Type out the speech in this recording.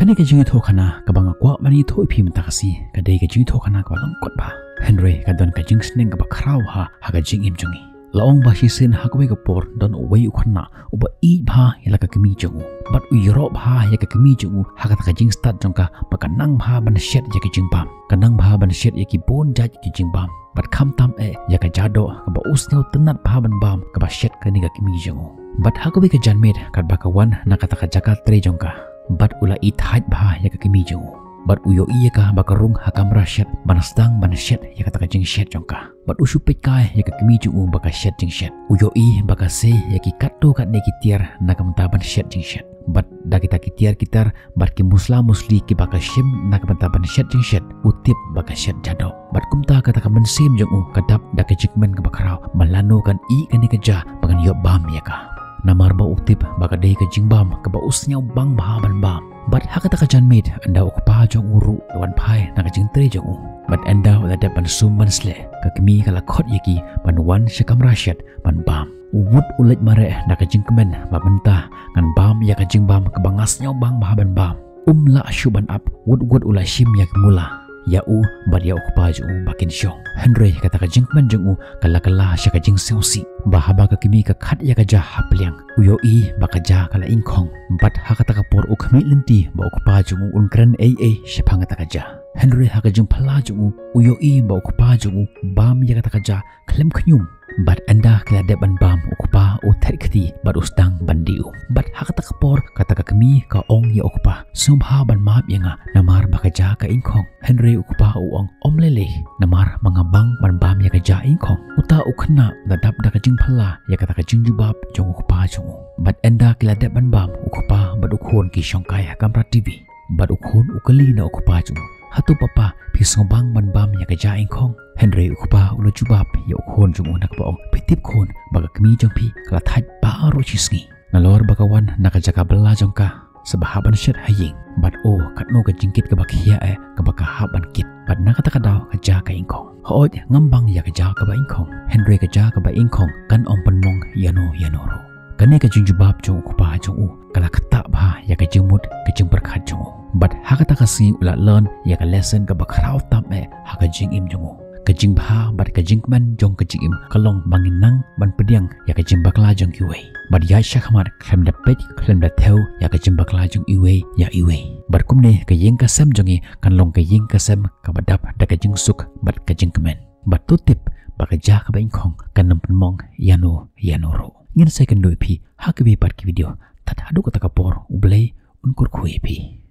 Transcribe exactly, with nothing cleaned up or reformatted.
Kane ka jingïathuhkhana kaba nga kwah ban ïathuh ïa phi mynta ka sngi ka dei ka jingïathuhkhana kaba lyngkot bha. Hynrei ka don ka jingsneng kaba khraw ha, ha ka jingim jong ngi. La ong ba shisien ha kawei ka por don uwei u khynnah uba ïeit bha ïa la ka kmie jong u. Bad u ïaroh bha ïa ka kmie jong u ha kata ka jingstad jong ka ba ka nang bha ban shet ïa ka jingbam. Ka nang bha ban shet ïa ki bun jait ki jingbam. Bad khamtam eh ïa ka jadoh kaba u sngewtynnat bha ban bam kaba shet kane ka kmie jong u. Bad ha kawei ka janmiet katba ka wan na kata ka jaka trei jong ka, bad u la ïeit bha ïa ka kmie jong u. Bad u ïohi ïa ka ba ka rung ha kamra shet ban sdang ban shet ïa kata ka jingshet jong ka. Bad u shu peit kai ïa ka kmie jong u ba ka shet jingshet. U ïohi ba ka sei ïa ki katto katne ki tiar na ka bynta ban shet jingshet. Bad da kita ki tiar ki tar bad ki musla musli kiba ka shim na ka bynta ban shet jingshet, u tip ba ka shet jadoh. Bad kumta kata ka mynsiem jong u ka dap da ka jingkmen kaba khraw ba lano kan ïeh kane ka ja ba kan ïoh bam ïa ka. Namar ba u tip ba ka dei ka jingbam kaba u sngewbang bha ban bam. Bad ha kata ka janmiet ynda u kpa jong u ruh u wan phai na ka jingtrei jong u, bad ynda u la dep ban sum ban sleh, ka kmie ka la khot ïa ki ban wan sha kamra shet ban bam. U wut u leit mareh da ka jingkmen ba mynta ngan bam ïa ka jingbam kaba nga sngewbang bha ban bam. Um lah shuh ban ap, wut wut u la shim ïa ki mula ïa u bad ïa u kpa jong u ba kin shong. Hynrei kata ka jingkmen jong u ka la kylla sha ka jingsngewsih ba haba ka kmie ka khat ïa ka ja ha pliang, u ïohi ba ka ja ka la ingkhong. Bad ha kata ka por u khmih lynti ba u kpa jong u un kren ei ei shaphang kata ka ja. Hynrei ha ka jingphylla jong u, u ïohi ba u kpa jong u bam ïa kata ka ja khlem khñium. Bad ynda ki la dep ban bam, u kpa u thait kti bad u sdang ban die um. Bad ha kata ka por kata ka kmie ka ong ïa u kpa, sngewbha ban map ïa nga namar ba ka ja ka ingkhong. Hynrei u kpa u ong, ym lei lei, namar ma nga bang ban bam ïa ka ja ingkhong. Uta u khynnah u la dap da ka jingphylla ïa kata ka jingjubab jong u kpa jong u. Bad ynda ki la dep ban bam, u kpa bad u khun ki shong kai ha kamra T V. Bad u khun u kylli na u kpa jong u, hato papa phi sngewbang ban bam ïa ka ja ingkhong? Hynrei u kpa u la jubab ïa u khun jong u na kaba ong, phi tip khun ba ka kmie jong phi ka la thait baroh shi sngi. Nalor ba ka wan na ka jaka bylla jong ka, sa ba hap ban shet ha ïing. Bad oh, katno ka jingkit kaba khia eh kaba ka hap ban kit. Bad na kata ka daw ka ja ka ingkhong. Hooid, ngam bang ïa ka ja kaba ingkhong. Hynrei ka ja kaba ingkhong kan ym pynmong ïano ïano ruh. Kane ka jingjubab jong u kpa jong u ka la ktah bha ïa ka jingmut ka jingpyrkhat jong u. Bad ha kata ka sngi u la learn ïa ka lesson kaba khraw tam eh ha ka jingim jong u. Ka jingbha bad ka jingkmen jong ka jingim ka long ba ngin nang ban pdiang ïa ka jingbakla jong kiwei. Bad ïaid shakhmat khlem da peit khlem da thew ïa ka jingbakla jong iwei ïa iwei. Bad kumne ka ïing ka sem jong ngi kan long ka ïing ka sem kaba dap da ka jingsuk bad ka jingkmen. Bad to tip ba ka ja kaba ingkhong kan ym pynmong ïano ïano ruh. Ngin sa ïakynduh ïa phi ha kiwei pat ki video. Tad haduh kata ka por, U Blei un kyrkhu ïa phi.